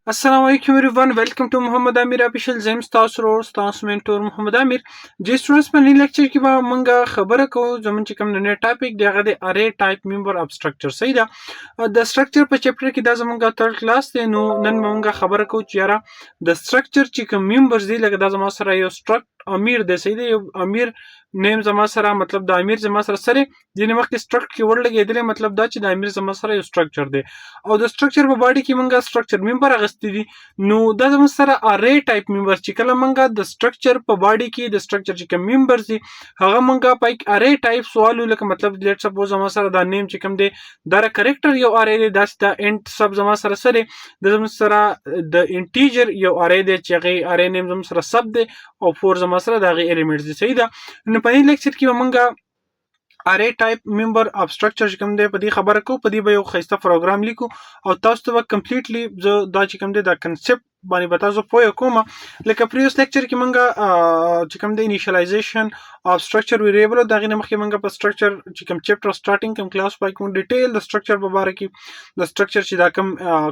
السلام علیکم everyone, welcome to Muhammad Amir official. زه یم ستاسو ورور، ستاسو mentor محمد امیر. جی students، په نن lecture کې به مونږ خبره کوو، زمونږ چې کوم نن topic دی هغه د array type member of structure، صحیح ده؟ د structure په chapter کې دا زمونږ third class دی. نو نن به مونږ خبره کوو چې یاره د structure چې کوم members دی، لکه دا زما سره یو struct امیر دی، صحیح دی؟ یو امیر name زما سره، مطلب د امیر زما سره سره د مخکې struct keyword لګېدلی، مطلب دا چې د امیر زما سره یو structure دی او د structure په body کې مونږه structure member اغستې دي. نو دا زموږ سره array type member، چې کله مونږه د structure په body کې د structure چې کوم members دي هغه مونږه په array type سوالو، لکه مطلب let suppose زما سره دا name چې کوم دی دا character یو array دی، داسې دا int sub زما سره سره د زموږ سره د integer یو array دی چې هغه array name زموږ سره sub دی او four زما سره د هغې elements دي، صحیح ده؟ نو په دې lecture کې به مونږه array type member of structure چې کوم دی په دې خبره کوو، په دې به یو ښایسته پروګرام لیکو او تاسو ته به completely زه دا چې کوم دی دا concept باندې به تاسو پوه کوم. لکه previous lecture کې مونږه چې کوم دی initialization of structure variable، د هغې نه مخکې مونږه په structure چې کوم chapter starting کوم کلاس پای کوم detail د structure په باره کې، د structure چې دا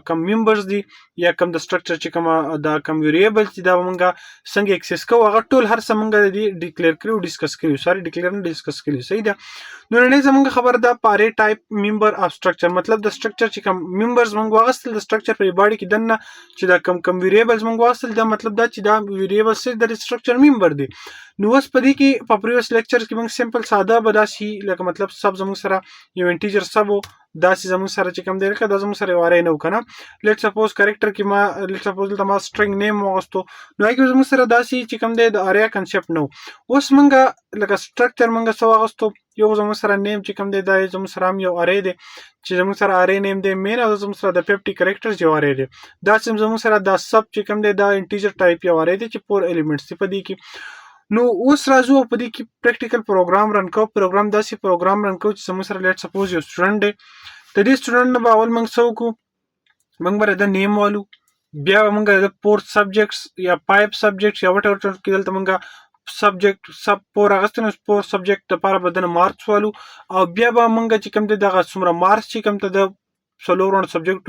کوم members دي یا کوم د structure چې کوم دا کوم variables دي، دا مونږه څنګه access کوو، هغه ټول هر څه مونږه د دې declare کړو، discuss کړو، sorry، declare نه، discuss کړو، صحیح ده؟ نو نن زمونږ خبره ده په array type member of structure، مطلب د structure چې کوم members مونږ واغستل، د structure په body کې دننه چې دا کوم variables مونږ واغستل، دا مطلب دا چې دا variables د structure member دي. نو اوس په دې کې په previous lecture کې مونږ simple ساده به داسې لکه مطلب sub زمونږ سره یو integer sub داسې زمونږ سره چې کوم دی، لکه دا زمونږ سره یو array نه و کنه. Let suppose character کې ما let suppose دلته ما string name واغستو، نو هغه زمونږ سره داسې چې کوم دی د array concept نو. اوس مونږ لکه structure مونږ څه واغستو؟ یو زموږ سره name چې کوم دی دا زموږ سره هم یو array دی چې زموږ سره array name دی main او زموږ سره د 50 characters یو array دی. دا چې زموږ سره دا sub چې کوم دی دا integer type یو array دی چې four elements دی په دې کې. نو اوس راځو په دې کې practical program run کوو. پروګرام داسې پروګرام run کوو چې زموږ سره let suppose یو student دی. د دې student نه به اول موږ څه وکړو؟ موږ به د name والو، بیا به موږ د four subjects یا five subjects یا whatever کې دلته موږ subject sub four اغوستې، نو four subject لپاره به دنه marks والو او بیا به موږ چې کوم دی دغه څومره marks چې کوم ته د څلورو subject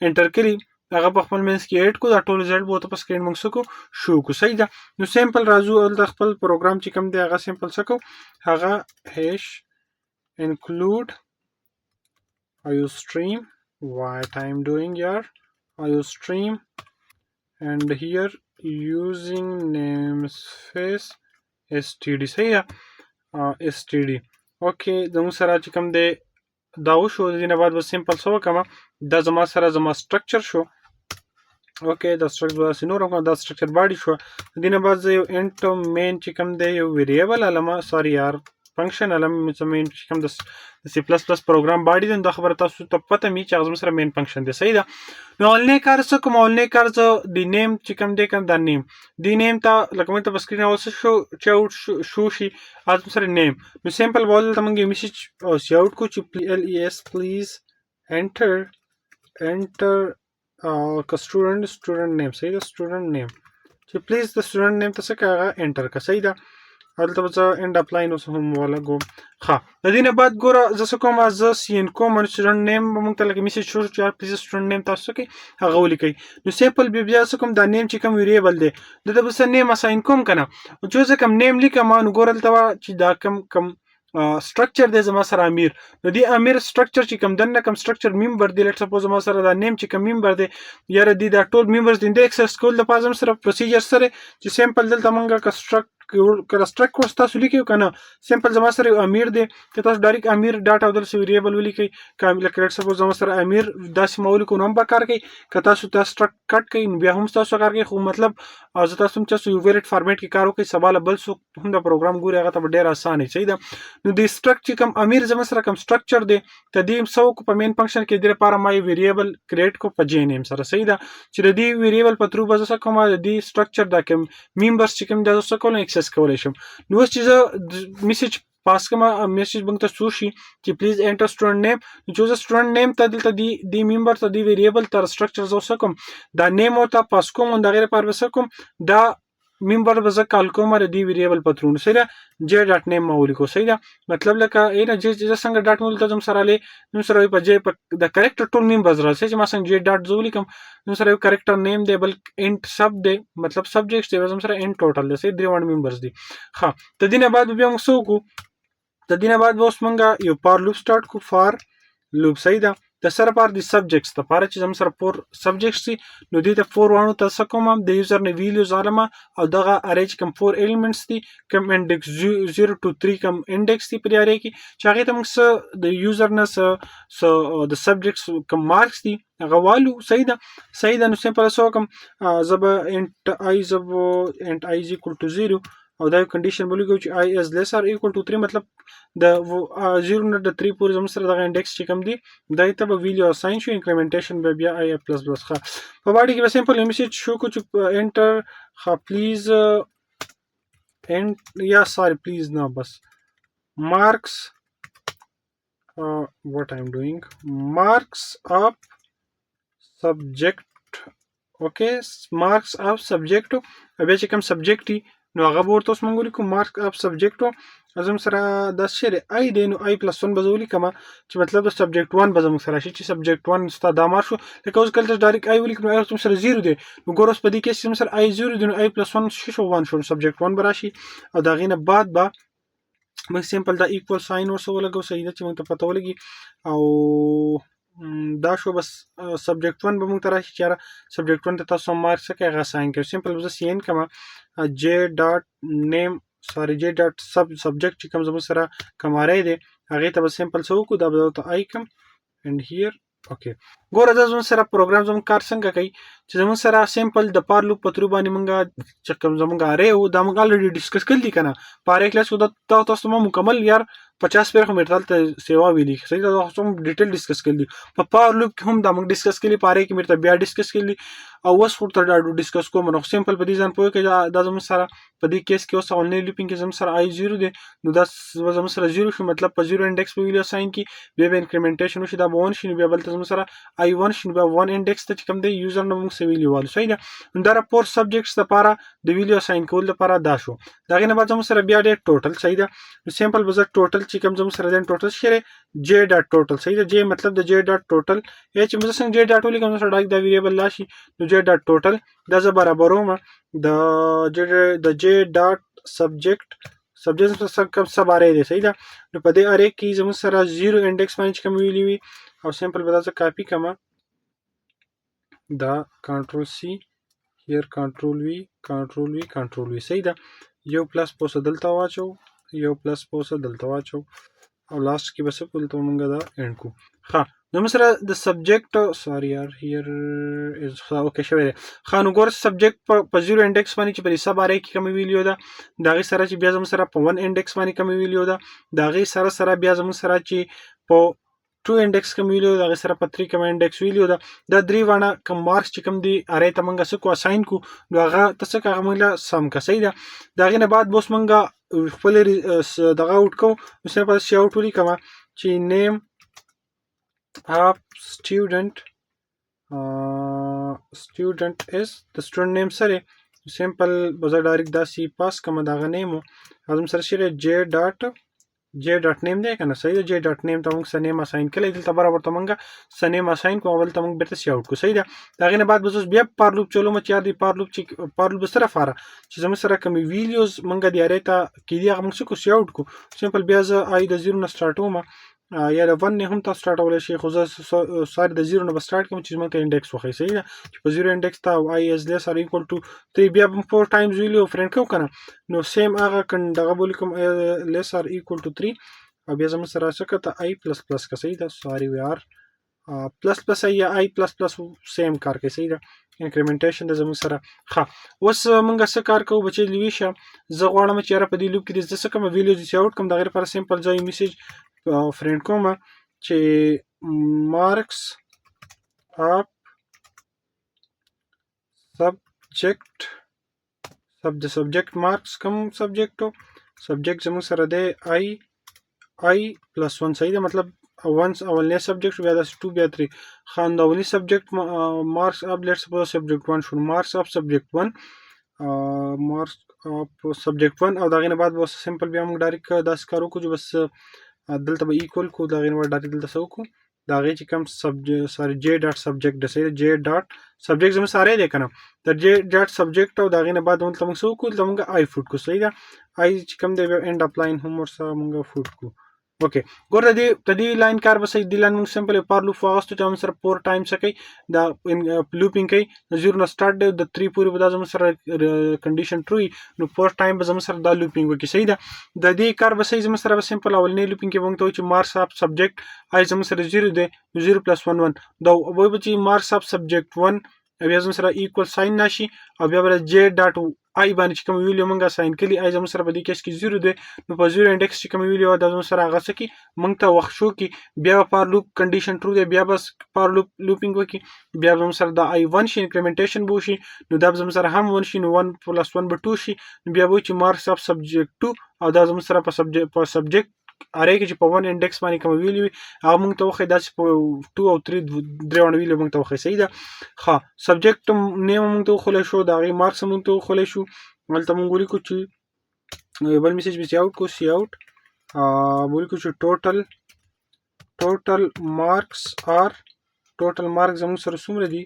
enter کړي هغه په خپل منځ کې add کو، دا ټول result به ته په screen موږ څه کو؟ شو کو، صحیح ده؟ نو simple راځو دلته خپل پروګرام چې کوم دی هغه simple څه کو؟ هغه #include iostream. What I'm doing here, iostream, and here using namespace std، صحیح ده؟ Std، okay. زموږ سره چې کوم دی دا وشو. د دې نه بعد به simple څه وکړم؟ دا زما سره زما structure شو. Okay، دا structure به داسې نور وکړم. دا structure body شو. د دې نه بعد زه یو int main چې کوم دی یو variable علمه، sorry یار، function علم main چې کوم د C++ program body ده. دا خبره تاسو ته پته می چې هغه زموږ سره main function دی، صحیح ده؟ نو اولنې کار څه کوم؟ اولنې کار زه د name چې کوم دی کوم دا name د name ته لکه موږ ته په screen اوس شو چې out شو شي هغه زموږ سره name. نو simple بول ته موږ یو message او cout کو چې L E S please enter که student name، صحیح ده؟ Student name چې please د student name ته څه که هغه enter که، صحیح ده؟ هلته به زه end of line اوس هم ولګوم. ښه، د دې نه بعد ګوره زه څه کوم؟ زه cin کوم. Student name به موږ ته لکه message شو چې please student name تاسو کې هغه ولیکئ. نو simple بیا څه کوم؟ دا name چې کوم variable دی دته به څه name assign کوم که نه؟ چې زه کوم name لیکم، نو ګوره دلته چې دا کوم structure دی زما سره امیر، نو دی امیر structure چې کوم دننه کوم structure member دی، let suppose زما سره دا name چې کوم member دی، یاره دی دا ټول members دی د access کول د پاره سره procedure سره چې simple دلته مونږه که struct که struct course تاسو لیکئ که نه، simple زما سره یو امیر دی که تاسو direct امیر dot او دلته variable ولیکئ که لکه let suppose زما سره امیر داسې ما ولیکو نو هم به کار کوي. که تاسو دا struct cut کوئ نو بیا هم تاسو کار کوي، خو مطلب زه تاسو هم چې یو valid format کې کار وکړئ، سبا له بل څوک هم دا پروګرام ګوري هغه ته به ډېر اسانه وي، صحیح ده؟ نو د struct چې کوم امیر زما سره کوم structure دی ته دې څه وکړو په main function کې؟ د لپاره ما یو variable create کو په j name سره، صحیح ده؟ چې د دې variable په through به زه څه کوم؟ د دې structure دا کوم members چې کوم دا زه څه کوم؟ Access کولی شم. نو اوس چې زه message pass کوم، message موږ ته څو شي چې please enter student name. نو چې زه student name ته دلته دی member ته دی variable تر structure زه څه کوم؟ دا name ورته pass کوم. د هغې لپاره به څه کوم؟ دا ممبر به زه کال کوم د دې ویریبل په ترو. نو صحیح ده، جې ډاټ نیم ما ولیکو، صحیح ده. مطلب لکه اینا جې چې څنګه ډاټ مول ته زم سره لې، نو سره په جې په د کریکټر ټول ممبرز راځي چې ما څنګه جې ډاټ زه ولیکم، نو سره یو کریکټر نیم دی، بل انټ سب دی، مطلب سبجیکټس دی، زم سره انټ ټوټل دی، صحیح، درې واړه ممبرز دي. ښه، د دې نه بعد بیا موږ څه وکړو؟ د دې نه بعد به اوس موږ یو فار لوپ سټارټ کو، فار لوپ، صحیح ده. د سره پار د سبجیکټس د پاره چې زموږ سره فور سبجیکټس دي، نو دې ته فور وانو ته څه کوم؟ د یوزر نه ویلیوز عالمه او دغه ارې چې کوم فور الیمنټس دي، کوم انډیکس 0 2 3 کوم انډیکس دي په دې ارې کې، چې هغې ته موږ څه د یوزر نه څه د سبجیکټس کوم مارکس دي هغه والو، صحیح ده، صحیح ده. نو سمپل څه وکړم؟ زه به انټ آی، زه به انټ آی از ایکوال ټو 0 او دا یو کنډیشن به ولیکو چې آی از لیس ار ایکوال ټو 3، مطلب د 0 نه د 3 پورې زموږ سره دغه انډیکس چې کوم دی دای ته به ویلیو اساین شو، انکریمنټیشن به بیا آی پلس پلس. ښه، په باډي کې به سمپل یو میسج شو کو چې انټر، ښه پلیز انټ یا سوري پلیز نه، بس مارکس، what I'm doing، marks of subject، okay، marks of subject. بیا چې کوم سبجیکټ دي نو هغه به ورته اوس موږ ولیکو مارک اف سبجیکټ. زموږ سره دا څه دی؟ آی دی، نو آی پلس 1 به زه ولیکم چې مطلب د سبجیکټ 1 به زموږ سره راشي، چې سبجیکټ 1 ستا دا مارک شو. لکه اوس کله چې ډایرکټ آی ولیکم نو آی زموږ سره 0 دی، نو ګوره اوس په دې کې چې زموږ سره آی 0 دی، نو آی پلس 1 څه شو؟ 1 شو، سبجیکټ 1 به راشي. او د هغې نه بعد به موږ سمپل دا ایکوال ساین ورسره ولګو، صحیح ده، چې موږ ته پته ولګي. او دا شو بس، سبجیکټ 1 به موږ ته راشي چې یاره سبجیکټ 1 ته تاسو مارک څه کوئ هغه ساین کوئ. سمپل به زه سی ان کوم جې ډاټ نیم، سوري جې ډاټ سب سبجیکټ چې کوم زموږ سره کوم ارې دی هغې ته به سمپل څه وکړو؟ دا به ورته آی کوم اینډ هیر اوکې. ګوره دا زموږ سره پروګرام زموږ کار څنګه کوي چې زموږ سره سمپل د فار لوپ په ترو باندې مونږ چې کوم زموږ ارې و دا مونږ الریډي ډیسکس کړل دي که نه په ارې کلاس کې. دا تاسو ما مکمل یار 50 پیر خو مې درته سیوا ویلي، صحیح ده، دا خو څومره ډیټیل ډیسکس کړل دي. په فار لوپ کې هم دا موږ ډیسکس کړي، په ارې کې مې درته بیا ډیسکس کړي او اوس ورته دا ډیسکس کوم. نو سمپل په دې ځان پوه کړئ، دا زموږ سره په دې کیس کې اوس اولنی لوپینګ کې زموږ سره آی 0 دی، نو دا زموږ سره 0 شو، مطلب په 0 انډیکس په ویلیو ساین کې بیا به انکریمنټیشن وشي، دا به 1 شي، نو بیا بل ته زموږ سره آی 1 شي، نو بیا 1 انډیکس ته چې کوم دی یوزر نه موږ څه ویلیو والو، صحیح ده. نو دا فور سبجیکټس لپاره د ویلیو ساین کول لپاره دا شو. د هغې نه بعد زموږ سره بیا دی ټوټل، صحیح ده. نو سمپل به زه ټوټل چې کوم زموږ سره دی ټوټل شری جې ډاټ ټوټل، صحیح ده. جې مطلب د جې ډاټ ټوټل یا چې موږ څنګه جې ډاټ ولیکم سره ډایرکټ دا ویریبل راشي، نو جې ډاټ ټوټل دا زه برابروم د جې د جې ډاټ سبجیکټ، سبجیکټ سره کوم سب ارې دی، صحیح ده. نو په دې ارې کې زموږ سره 0 انډیکس باندې چې کوم ویلي وي او سمپل به دا زه کاپي کړم، دا کنټرول سی هیر کنټرول وی کنټرول وی کنټرول وی، صحیح ده. یو پلس پوسه دلته واچو، یو پلس پوسه دلته واچو او لاست کې به څه کول ته مونږ دا اند کو. ښه، نو موږ سره د سبجیکټ سوري یار هیر از اوکې شوی دی. ښه، نو ګوره سبجیکټ په 0 انډیکس باندې چې په دې سب ارې کې کومه ویلیو ده د هغې سره چې بیا زموږ سره په 1 انډیکس باندې کومه ویلیو ده د هغې سره سره بیا زموږ سره چې په 2 انډیکس کوم ویلیو ده هغې سره په 3 کوم انډیکس ویلیو ده، دا درې واړه کوم مارکس چې کوم دي ارې ته مونږ څه کو اساین کو، نو هغه ته څه که هغه مونږ له سم که، صحیح ده. د هغې نه بعد به اوس مونږ خپل دغه اوټ کوو. نو سمپل سی اوټ ولیکم چې نیم of student، student is د سټوډنټ نیم سره سمپل به زه ډایرکټ داسې پاس کوم دغه نیم زموږ سره شری جې ډاټ جې ډاټ نیم دی کنه، صحیح ده. جې ډاټ نیم ته موږ څه نیم اساین کړی، دلته برابر ته موږ څه نیم اساین کوو، اول ته موږ بیرته سی اوټ کو، صحیح ده. د هغې نه بعد به زه بیا فار لوپ چلوم چې یار دې فار لوپ چې فار لوپ سره فاره چې زموږ سره کومې ویلیوز موږ د ارې ته کېدي هغه موږ څه کو سی اوټ کو. سمپل بیا زه آی د 0 نه سټارټوم یا د 1 نه هم تاسو سټارټولی شئ، خو زه سوري د 0 نه به سټارټ کوم چې موږ ته انډیکس وښایي، صحیح ده. چې په 0 انډیکس ته آی از لیس ار ایکوال ټو 3 بیا به 4 ټایمز ویلیو فرینډ کوو که نه، نو سیم هغه دغه به ولیکم لیس ار ایکوال ټو 3 او بیا زموږ سره څه که ته آی پلس پلس که، صحیح ده. سوري وی آر پلس پلس آی یا آی پلس پلس سیم کار کوي، صحیح ده. انکریمنټیشن د زموږ سره. ښه، اوس موږ څه کار کوو بچې لوی شه، زه غواړم چې یاره په دې لوپ کې زه څه کوم ویلیو سی اوټ کوم، د هغې لپاره سمپل زه یو میسج فرینډ کوم چې مارکس اف سبجیکټ سب د سبجیکټ مارکس کوم سبجیکټ سبجیکټ زموږ سره دی آی آی پلس 1، صحیح ده. مطلب 1 اولنی سبجیکټ بیا داسې 2 بیا 3. ښه، نو د اولني سبجیکټ مارکس اپ لیټ سپوز سبجیکټ 1 شو، مارکس اف سبجیکټ 1 marks of subject 1 او د هغې نه بعد به simple بیا موږ direct داسې کار وکړو چې بس دلته به equal کو، د هغې نه بعد direct دلته څه وکړو، د هغې چې کوم subject sorry j dot subject دی، صحیح ده، j dot subject زموږ سره دی که نه، د j dot subject او د هغې نه بعد دلته موږ څه وکړو، دلته موږ i put کړو، صحیح ده. i چې کوم دی بیا end of line هم ورسره موږ put کړو. okay ګوره د دې line کار به صحیح دی. line موږ simple for loop واغستو چې موږ سره four time څه کوي، دا looping کوي، د zero نه start دی د 3 پورې به دا زموږ سره condition true وي، نو four time به زموږ سره دا looping وکړي، صحیح ده. د دې کار به صحیح زموږ سره به simple اولنی looping کې موږ ته وایي چې marks of subject i زموږ سره zero دی، zero plus 1 1، دا وایي به چې marks of subject 1 او بیا زموږ سره equal sign راشي او بیا به j dot i باندې چې کوم value موږ assign کړي، i زموږ سره په دې case کې zero دی، نو په zero index چې کوم value دا زموږ سره هغه څه کي موږ ته وخت شو کی، بیا به for loop condition true دی، بیا به for loop looping وکي، بیا به زموږ سره دا i 1 شي، incrementation به وشي، نو دا به زموږ سره هم 1 شي، نو 1 plus 1 به 2 شي، نو بیا به چې marks of subject 2 او دا زموږ سره په subject array کې چې په 1 index باندې کوم value وي هغه موږ ته وښایي، داسې په 2 او 3 درې واړه value موږ ته وښایي، صحیح ده. ښه subject name موږ ته وښولی شو، د هغې marks موږ ته وښولی شو. دلته موږ ولیکو چې بل message به cout کو، cout ولیکو چې total marks are، total marks زموږ سره څومره دي،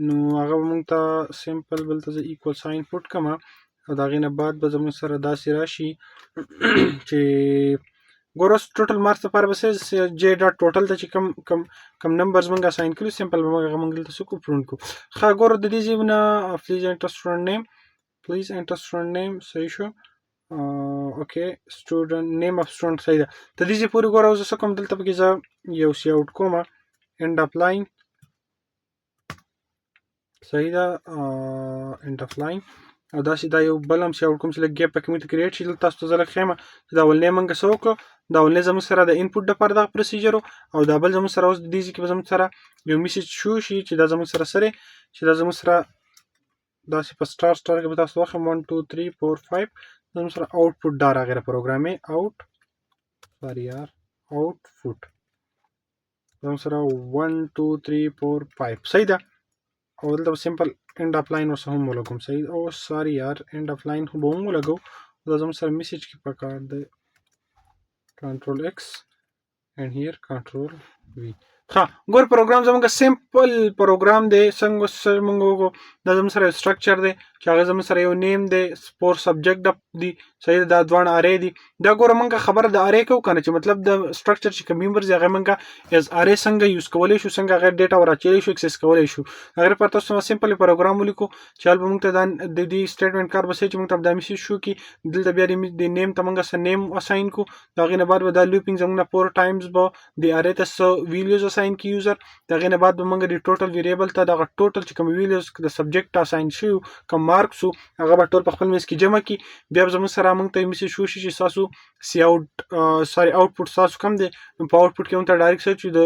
نو هغه به موږ ته simple بل ته زه equal sign put کړم او د هغې نه بعد به زموږ سره داسې راشي چې ګوره total marks لپاره به څه j dot total ته چې کم numbers موږ assign کړو، simple به موږ هغه موږ دلته څه کو پرنټ کو. ښه ګوره د دې ځای نه please enter student name، please enter student name، صحیح شو. okay student name of student، صحیح ده. تر دې ځای پورې ګوره زه څه کوم، دلته پکې زه یو cout کوم end of line، صحیح ده، end of line او داسې دا یو بل هم cout کوم چې لږ gap پکې موږ ته create شي. دلته تاسو ته زه لږ ښیم چې دا اولنی موږ څه وکړو، دا اولنی زموږ سره د input دپاره دغه procedure او دا بل زموږ سره اوس د دې ځای کې به زموږ سره یو message شو شي چې دا زموږ سره چې دا زموږ سره داسې په star star کې به تاسو وښیم 1 2 3 4 5 زموږ سره output دا راغی پروګرام out sorry یار output زموږ سره 1 2 3 4 5، صحیح ده. او دلته simple end of line ورسره هم ولګوم، صحیح. او sorry یار end of line خو به هم ولګو، دا زموږ سره message کې پکار دی، control X and here control V. ښه ګور پروګرام زموږ simple پروګرام دی. څنګه موږ وکړو، دا زموږ سره یو structure دی چې هغه زموږ سره یو name دی، four subject دی، صحیح ده، دا دواړه array دي. دا ګوره موږ خبره د array کو کنه چې مطلب د structure چې کوم members هغه موږ as array څنګه use کولی شو، څنګه هغه data وراچولی شو، access کولی شو. هغه پر تاسو simple پروګرام ولیکو چې هل به موږ ته دا د دې statement کار به چې موږ ته دا message شو کی دلته بیا د name ته موږ څه name assign کو، د هغې نه بعد به دا looping زموږ نه four times به د array ته څه values assign کی user، د هغې نه بعد به موږ د total variable ته دغه total چې کوم values د subject assign شوي کوم marks هغه به ټول په خپل منځ کې جمع کی، بیا به زموږ سره موږ ته message شو شي چې تاسو cout sorry output تاسو کم دی. نو په output کې موږ ته direct څه چې د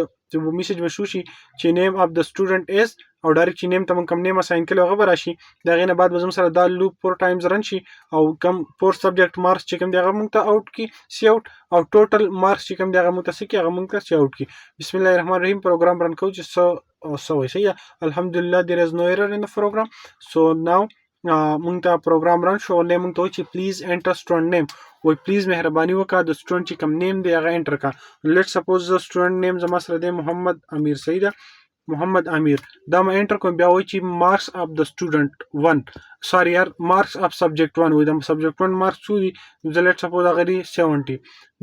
message به شو شي چې name of the student is او direct چې name ته موږ کوم name assign کړو هغه به راشي. د هغې نه بعد به زموږ سره دا loop four times run شي او کوم four subject marks چې کوم دی هغه موږ ته out کی cout او total marks چې کوم دی هغه موږ ته څه کی، هغه موږ ته cout کی. بسم الله الرحمن الرحیم پروګرام run کوو چې څه څه وایي. صحیح، الحمدلله there is no error in the program. So now مونږ ته پروګرام run شو. نه مونږ ته وایي چې please enter student name، وای please مهرباني وکړه د student چې کوم name دی هغه enter کا. let suppose the student name زما سره دی محمد امیر، صحیح ده، محمد امیر، دا ما enter کوم. بیا وایي چې marks of the student 1 sorry یار marks of subject 1، وای د subject 1 marks څو دي؟ زه let suppose هغه دي 70،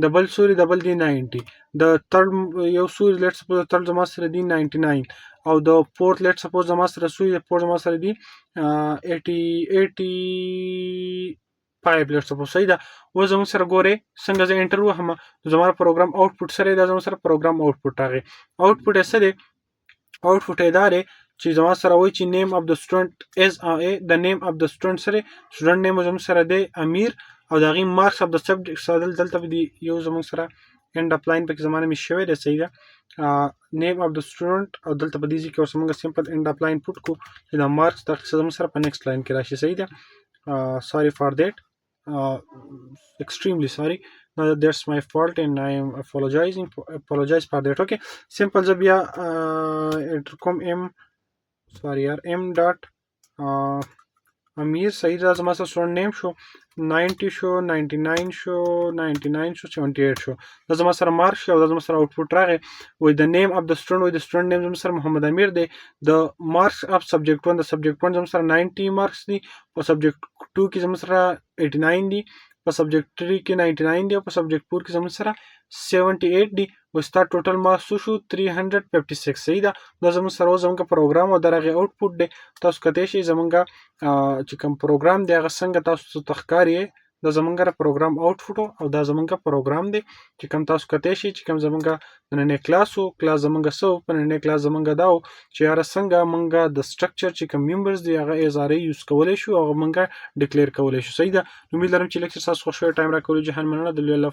د بل څو دي؟ د بل دي 90، د third یو څو دي؟ let suppose third زما سره دي 99 او د fourth let suppose زما سره څو دي؟ fourth زما سره دي 80 85 let suppose، صحیح ده. اوس زموږ سره ګورې څنګه زه enter وهم زما پروګرام output سره دا زموږ سره پروګرام output راغی. output یې څه دی؟ output یې دا دی چې زما سره وایي چې name of the student is the name of the student سره student name زموږ سره دی امیر او د هغې marks of the subject سره دلته به دی یو زموږ سره end of line پکې زمانه می شوی دی، صحیح ده، name of the student او دلته په دې ځای کې ورسره موږ simple end of line put کو چې دا marks د زموږ سره په next line کې راشي، صحیح ده. Sorry for that, extremely sorry, that's my fault and I am apologizing apologize for that. Okay, simple زه بیا enter کوم m sorry یار m dot امیر، صحیح ده. زما سره سټوډنټ نیم شو، 90 شو، 99 شو، 99 شو، 78 شو. دا زما سره مارک شو او دا زما سره آوټپوټ راغی. وای د name of the student، وای د student name زما سره محمد امیر دی. د marks of subject 1، د subject 1 زما سره 90 مارکس دي، په subject 2 کې زما سره 89 دي، په subject 3 کې 99 دي او په subject 4 کې زموږ سره 78 دي. او ستا total marks شو 356، صحیح ده. دا زموږ سره زموږ پروګرام او دغه آوټپوټ دی. تاسو کتلی شئ زموږ چې کوم پروګرام دی، هغه څنګه تاسو ته ښکاري. دا زمونږ پروګرام آوټپوټ او دا زمونږ پروګرام دی چې کوم تاسو کتلی شئ چې کوم زمونږ د نننۍ کلاس و. کلاس زمونږ څه و؟ په نننۍ کلاس زمونږ دا و چې یاره څنګه مونږ د structure چې کوم members دی، هغه as array use کولی شو، هغه مونږ declare کولی شو، صحیح ده. نو امید لرم چې لیکچر تاسو خوښ شوی. ټایم راکولو جهان مننه. د لوی الله.